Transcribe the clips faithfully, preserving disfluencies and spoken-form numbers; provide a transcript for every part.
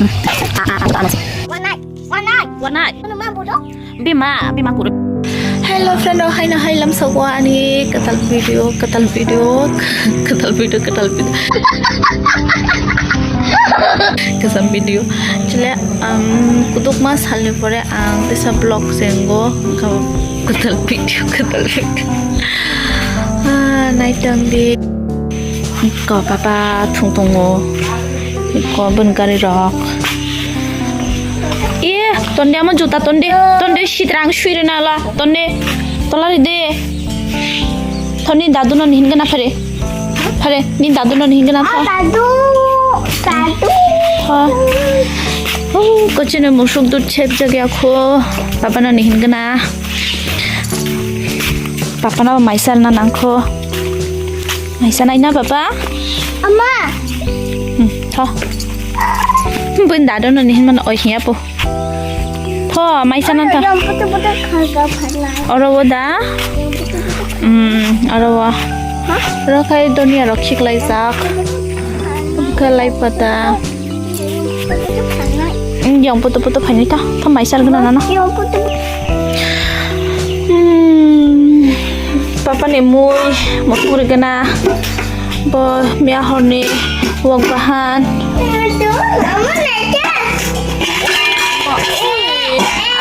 Wanai, wanai, wanai. Bima, bima kuru. Hello friend, oh, haino hai lamsok o ani katal video, katal video, katal video, katal video. Kasam video. Chile, um, kudukma salni pore ang tesa vlog sengo. Katal video, katal video. Ah, naitang di. Ko papa thung tongo. Ko bun gari rok. E, tonde amo juta tonde. Tonde sitrang suire nala. Tonde. Tolari de. Toni dadu no nihin gana phare. Phare, ni dadu no nihin gana Ah, tho. Dadu. Dadu. Tho. Oh, kochino musuk dut chep jagya kho. Papa no nihin gana. Papa no maisar na nangkho. Maisa nai na papa? Ama. Hmm, tho. Bun dadu no nihin man oi hiya po. Tho, maisa na tho. Yang putu putu khaga phalai. Oro wo da? Yang putu putu. Hmm, oro wo. Ha? Oro khai donia rok khiklai jak. Khalai pata. Yang putu putu phalai. Yang putu putu phalai ta. Tho maisa gana na na. Yang putu putu. Hmm. Papa ni mui, mui gana. Bo miya horni wok bahan.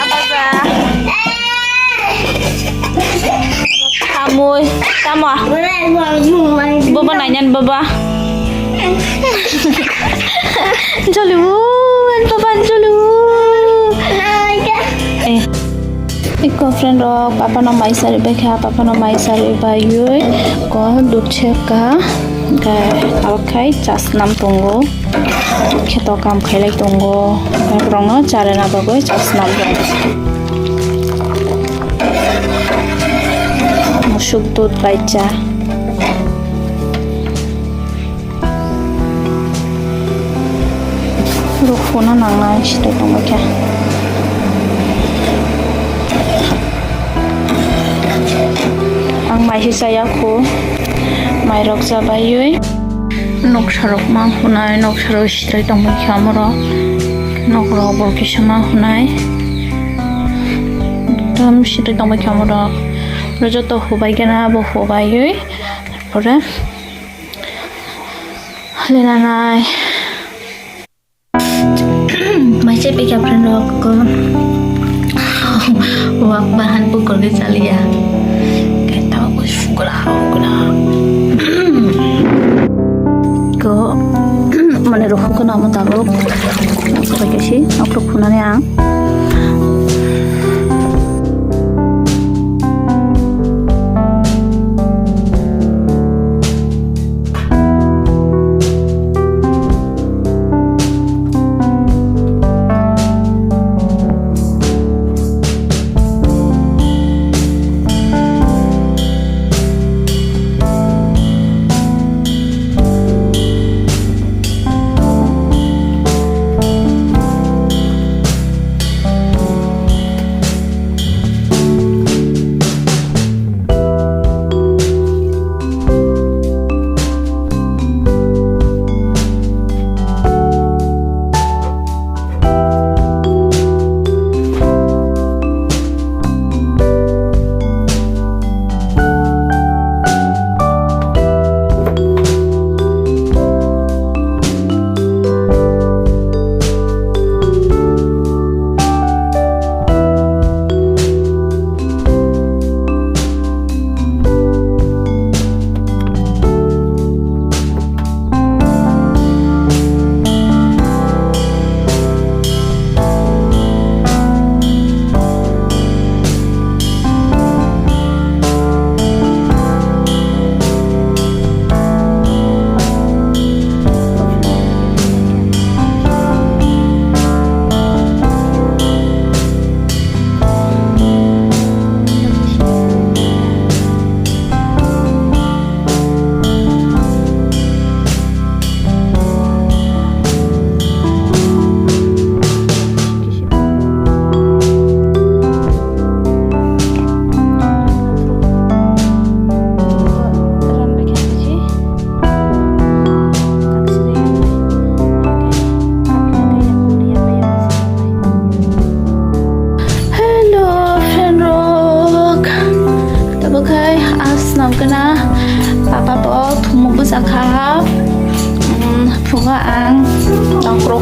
Abaja. Tamui, tamo. Baba nainan baba. Jolu, baba jolu. Eh. Iko friend rok, papa no mai sari bai kha, papa no mai sari bai yui, ko dut se ka, hingke abo khai chasnam tongo, kheto kam khailai tongo, borok no charwna bagwi chasnam tongo. Musuk dut bai cha. Rukhuno nangnai sitwk tongbaikha. Ang mai se chaya khu, mairok chabaiwi. Noksarok mang hunai, noksarok sitwk tongbaikha amorok. Nokrok bo kisa mang hunai. Ekdom sitwk tongbaikha amorok. Oro joto hubai gana bo hubaiwi. Pore. Lenanai. Mai se pika friend rok ko. Wak bahan pukul ke chalia. Kaya tahu ko sugla hau kena. Ko mane roh ko nama tahu. Pakai si, aku punane ang.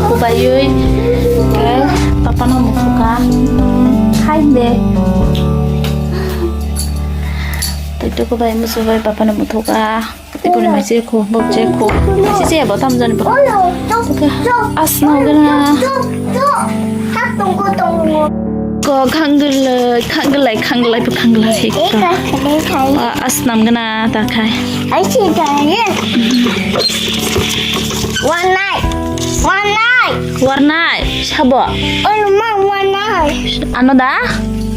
Kubayui, ke, papa no muthuka. Hai de. Tei to kubai musubai papa no muthuka. Tei puni mai se kho, bok se kho. Mai se se bo tam jani bo. Asna gana. Ko khanglai, khanglai, khanglai, khanglai. Asnam gana ta khai. One night. One night. Warnai, sabo. Oh, ma, warnai. Ano da?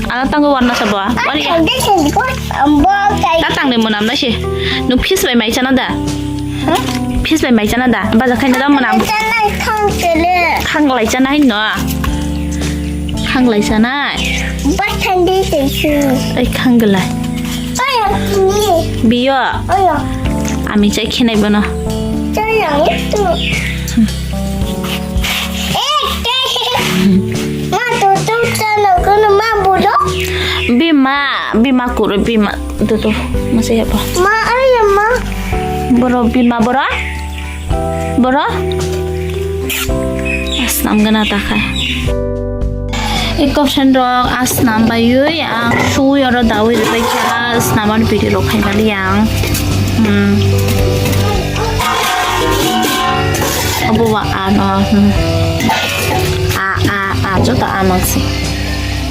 Ano tango warna sabo. Wari. This is good. Um, ball. Ta tang de monam na se. Nuk fis bai mai chana da? Huh? Fis bai mai chana da? Baja khaina da monam. Chana khang kele. Khanglai chana hin no. Khanglai chana. Bathandi tesu. Ai khanglai. Oya kini. Biyo. Oya. Ami chai khenai bono. Chai yang itu. Eh, ke. Ma tu tu chana kono ma bulo. Bima, bima kuro bima. Tu tu masih apa? Ma ayo ma. Boro bima boro. Boro? Asnam gana ta khai. Ekop sen rok asnam bayui ang sui oro dawi ribai kha asnam ani pidi rok khai mali ang. Hmm. Obo wa ano. Hmm. A, a, a, joto a mangsi.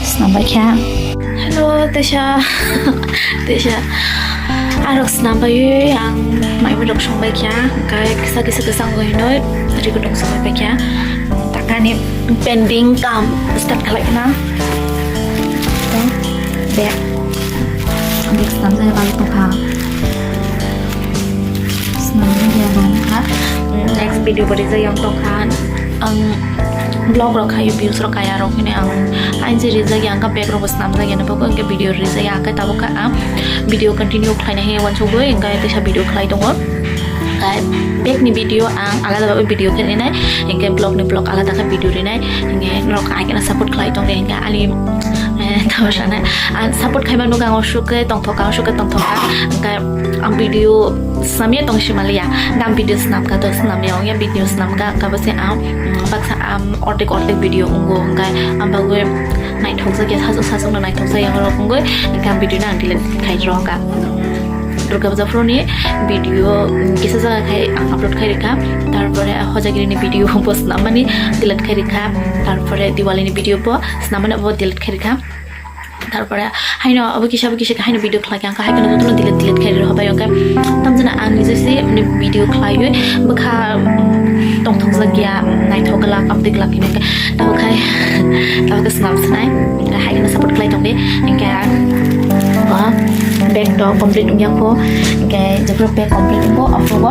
Snam bai kha. Hello, Tesha. Tesha. Arok snam bai ang mai mai rok song bai kha. Kai kisa kisa kisa ngoi noi. Ri kudung song bai kha. Takani pending kam start khalai na. Be. Be snam jai bai to kha. Snam jai bai kha. Next video bari jai yang to kha. Ang vlog rok khai views rok kaya rok hini ang ain je rijak ya, angka bag rok bo snam jak ya, nabo ko angka video rijak ya, angka tabuk kha ang video continue khlaina he wansugwi angka teisa video khlai tongo. Angka bag ni video ang alada video khe rinai, angka vlog ni vlog alada khe video rinai, angka norok ai khe support khlai tong de, angka ani, eh, tamo sana ang support khaima nuk ang osuk khe tongthok, ang osuk khe tongthok, angka ang video Snamya tong simaliya, gam video snamka to snamya ongya video snamka, kabo se ang, mm, baksa, am, ordek ordek video ungo, hingkai ang bagwi naithokjak ya, sasuk sasuk no naithokjak ya, borok ungwi gam video no ang delete khai rokha. Durga Puja phuru ni video, mm, kisa jaga khai ang upload khai rikha, tarpore Hojagiri ni video bo snamani delete khai rikha, tarpore Diwali ni video bo snamani bo delete khai rikha. Tarpore haino abo kisa, abo kisa haino video khlai kha, haino jotono delete, delete khai rw habai, hwnkhe tamjana ang nijesi video khlaiwi bwkha, mm, tongthokjak ya, naithok glak, abdi glak hinwi khe tamo khai tamo khe swnam swnai, hwnkhe haino support khlai tongdi, hwnkhe, ah, bag to complete wngya kho, hwnkhe jephuru bag complete wngo, aphuru bo,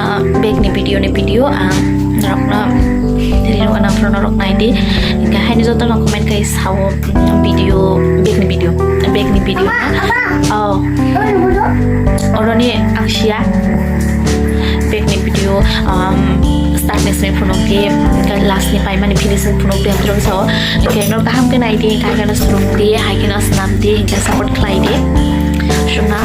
ah, bag ni video ni video ang norokno rw gana phuru norok naidi, hwnkhe haino jotono comment khai sao. Video, bag ni video, bag ni video. Oh. Oroni ang sia. Bag ni video, um, start ni simi phunuk di, last ni paimani finishing phunuk di, ang sao. Hingke no kaham ke nai di, hingke no sunuk di, hai ke no snam di, hingke support khlai di. Suna.